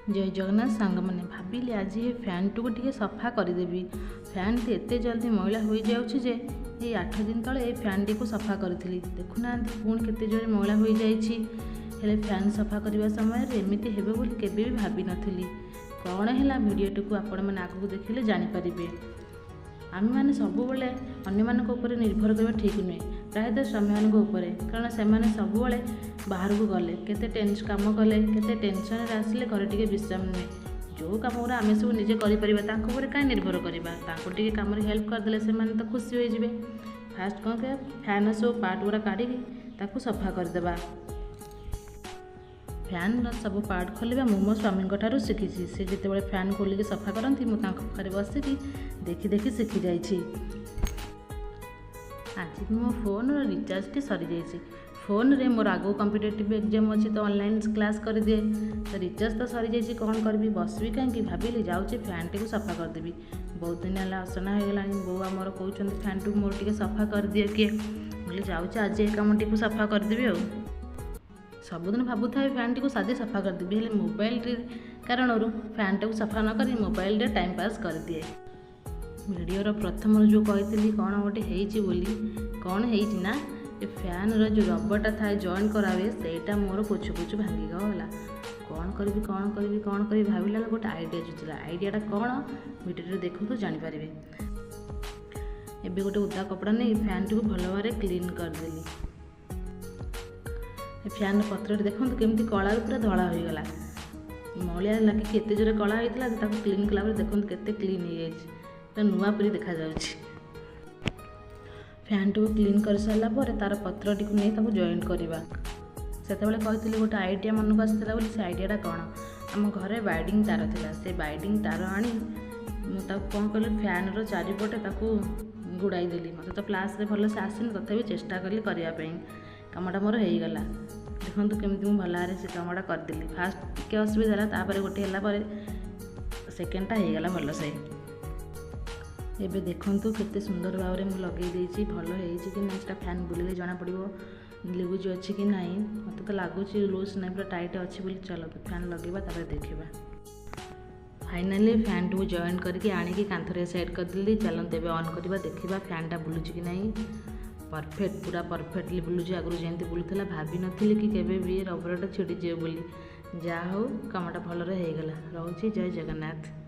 ଜୟ ଜଗନ୍ନାଥ ସାଙ୍ଗମାନେ, ଭାବିଲି ଆଜି ଏ ଫ୍ୟାନ୍ଟିକୁ ଟିକେ ସଫା କରିଦେବି। ଫ୍ୟାନ୍ଟି ଏତେ ଜଲ୍ଦି ମଇଳା ହୋଇଯାଉଛି ଯେ ଏଇ 8 ଦିନ ତଳେ ଏଇ ଫ୍ୟାନ୍ଟିକୁ ସଫା କରିଥିଲି, ଦେଖୁନାହାନ୍ତି ପୁଣି କେତେ ଜୋରେ ମଇଳା ହୋଇଯାଇଛି। ହେଲେ ଫ୍ୟାନ୍ ସଫା କରିବା ସମୟରେ ଏମିତି ହେବ ବୋଲି କେବେ ବି ଭାବିନଥିଲି। କ'ଣ ହେଲା ଭିଡ଼ିଓଟିକୁ ଆପଣମାନେ ଆଗକୁ ଦେଖିଲେ ଜାଣିପାରିବେ। ଆମେମାନେ ସବୁବେଳେ ଅନ୍ୟମାନଙ୍କ ଉପରେ ନିର୍ଭର କରିବା ଠିକ୍ ନୁହେଁ, ପ୍ରାୟତଃ ସ୍ୱାମୀମାନଙ୍କ ଉପରେ, କାରଣ ସେମାନେ ସବୁବେଳେ ବାହାରକୁ ଗଲେ କେତେ କାମ କଲେ, କେତେ ଟେନସନ୍ରେ ଆସିଲେ ଘରେ ଟିକେ ବିଶ୍ରାମ ନେବେ। ଯେଉଁ କାମ ଗୁଡ଼ା ଆମେ ସବୁ ନିଜେ କରିପାରିବା ତାଙ୍କ ଉପରେ କାହିଁ ନିର୍ଭର କରିବା? ତାଙ୍କୁ ଟିକେ କାମରେ ହେଲ୍ପ କରିଦେଲେ ସେମାନେ ତ ଖୁସି ହୋଇଯିବେ। ଫାଷ୍ଟ କ'ଣ କରିବା, ଫ୍ୟାନ୍ର ସବୁ ପାର୍ଟ ଗୁଡ଼ା କାଢ଼ିକି ତାକୁ ସଫା କରିଦେବା। ଫ୍ୟାନ୍ର ସବୁ ପାର୍ଟ ଖୋଲିବା ମୁଁ ମୋ ସ୍ୱାମୀଙ୍କ ଠାରୁ ଶିଖିଛି। ସେ ଯେତେବେଳେ ଫ୍ୟାନ୍ ଖୋଲିକି ସଫା କରନ୍ତି, ମୁଁ ତାଙ୍କ ପାଖରେ ବସିକି ଦେଖି ଦେଖି ଶିଖିଯାଇଛି। ଆଜି ମୋ ଫୋନ୍ର ରିଚାର୍ଜଟି ସରିଯାଇଛି। ଫୋନ୍ରେ ମୋର ଆଗକୁ କମ୍ପିଟେଟିଭ୍ ଏକ୍ଜାମ୍ ଅଛି, ତ ଅନଲାଇନ୍ କ୍ଲାସ୍ କରିଦିଏ। ତ ରିଚାର୍ଜ ତ ସରିଯାଇଛି, କ'ଣ କରିବି, ବସିବି କାହିଁକି? ଭାବିଲି ଯାଉଛି ଫ୍ୟାନ୍ଟିକୁ ସଫା କରିଦେବି। ବହୁତ ଦିନ ହେଲା ଅସନା ହୋଇଗଲାଣି। ବୋଉ ଆମର କହୁଛନ୍ତି ଫ୍ୟାନ୍ଟିକୁ ମୋର ଟିକେ ସଫା କରିଦିଅ କିଏ। ମୁଁ ଯାଉଛି ଆଜି ଏ କାମଟିକୁ ସଫା କରିଦେବି। ଆଉ ସବୁଦିନ ଭାବୁଥାଏ ଫ୍ୟାନ୍ଟିକୁ ସାଜି ସଫା କରିଦେବି, ହେଲେ ମୋବାଇଲରେ କାରଣରୁ ଫ୍ୟାନ୍ଟାକୁ ସଫା ନ କରି ମୋବାଇଲରେ ଟାଇମ୍ ପାସ୍ କରିଦିଏ। ଭିଡ଼ିଓର ପ୍ରଥମରୁ ଯେଉଁ କହିଥିଲି କ'ଣ ଗୋଟେ ହେଇଛି ବୋଲି, କ'ଣ ହେଇଛି ନା ଏ ଫ୍ୟାନ୍ର ଯେଉଁ ରବରଟା ଥାଏ ଜଏଣ୍ଟ କରାହୁଏ, ସେଇଟା ମୋର ପୋଛୁ ପୋଛୁ ଭାଙ୍ଗିଗଲା। କ'ଣ କରିବି, କ'ଣ କରିବି, କ'ଣ କରିବି ଭାବିଲା ବେଳକୁ ଗୋଟେ ଆଇଡ଼ିଆ ଜୁଟିଲା। ଆଇଡ଼ିଆଟା କ'ଣ ଭିଡ଼ିଓରେ ଦେଖନ୍ତୁ ଜାଣିପାରିବେ। ଏବେ ଗୋଟେ ଓଦା କପଡ଼ା ନେଇ ଫ୍ୟାନ୍ଟିକୁ ଭଲ ଭାବରେ କ୍ଲିନ୍ କରିଦେଲି। ଏ ଫ୍ୟାନ୍ର ପତ୍ରଟି ଦେଖନ୍ତୁ କେମିତି କଳାରୁ ପୁରା ଧଳା ହୋଇଗଲା। ମଳିଆ ଲାଗିକି ଏତେ ଜୋରେ କଳା ହେଇଥିଲା ଯେ ତାକୁ କ୍ଲିନ୍ କଲା ପରେ ଦେଖନ୍ତୁ କେତେ କ୍ଲିନ୍ ହେଇଯାଇଛି, ପୁରା ନୂଆ ପରି ଦେଖାଯାଉଛି। ଫ୍ୟାନ୍ଟିକୁ କ୍ଲିନ୍ କରିସାରିଲା ପରେ ତା'ର ପତ୍ରଟିକୁ ନେଇ ତାକୁ ଜଏଣ୍ଟ କରିବା। ସେତେବେଳେ କହିଥିଲି ଗୋଟେ ଆଇଡ଼ିଆ ମନକୁ ଆସିଥିଲା ବୋଲି, ସେ ଆଇଡ଼ିଆଟା କ'ଣ? ଆମ ଘରେ ବାଇଡ଼ିଂ ତାର ଥିଲା। ସେ ବାଇଡ଼ିଂ ତାର ଆଣି ମୁଁ ତାକୁ କ'ଣ କଲି, ଫ୍ୟାନ୍ର ଚାରିପଟେ ତାକୁ ଗୁଡ଼ାଇ ଦେଲି। ମୋତେ ତ ପ୍ଲାସ୍ରେ ଭଲସେ ଆସିନି, ତଥାପି ଚେଷ୍ଟା କଲି କରିବା ପାଇଁ। କାମଟା ମୋର ହେଇଗଲା। ଦେଖନ୍ତୁ କେମିତି ମୁଁ ଭଲ ଭାବରେ ସେ କାମଟା କରିଦେଲି। ଫାଷ୍ଟ ଟିକେ ଅସୁବିଧା ହେଲା, ତାପରେ ଗୋଟେ ହେଲା ପରେ ସେକେଣ୍ଡଟା ହେଇଗଲା ଭଲସେ। ଏବେ ଦେଖନ୍ତୁ କେତେ ସୁନ୍ଦର ଭାବରେ ମୁଁ ଲଗେଇ ଦେଇଛି। ଭଲ ହେଇଛି କି ନାହିଁ ସେଟା ଫ୍ୟାନ୍ ବୁଲିଲେ ଜଣାପଡ଼ିବ ଲୁଜ୍ ଅଛି କି ନାହିଁ। ମୋତେ ତ ଲାଗୁଛି ଲୁଜ୍ ନାହିଁ, ପୁରା ଟାଇଟ୍ ଅଛି ବୋଲି। ଚାଲ ଫ୍ୟାନ୍ ଲଗେଇବା, ତାପରେ ଦେଖିବା। ଫାଇନାଲି ଫ୍ୟାନ୍ଟିକୁ ଜଏଣ୍ଟ କରିକି ଆଣିକି କାନ୍ଥରେ ସେଟ୍ କରିଦେଲି। ଚାଲନ୍ତୁ ଏବେ ଅନ୍ କରିବା, ଦେଖିବା ଫ୍ୟାନ୍ଟା ବୁଲୁଛି କି ନାହିଁ। ପରଫେକ୍ଟ, ପୁରା ପରଫେକ୍ଟଲି ବୁଲୁଛି, ଆଗରୁ ଯେମିତି ବୁଲୁଥିଲା। ଭାବିନଥିଲି କି କେବେ ବି ରବରଟା ଛିଡ଼ିଯିବ ବୋଲି। ଯାହା ହଉ କାମଟା ଭଲରେ ହେଇଗଲା। ରହୁଛି, ଜୟ ଜଗନ୍ନାଥ।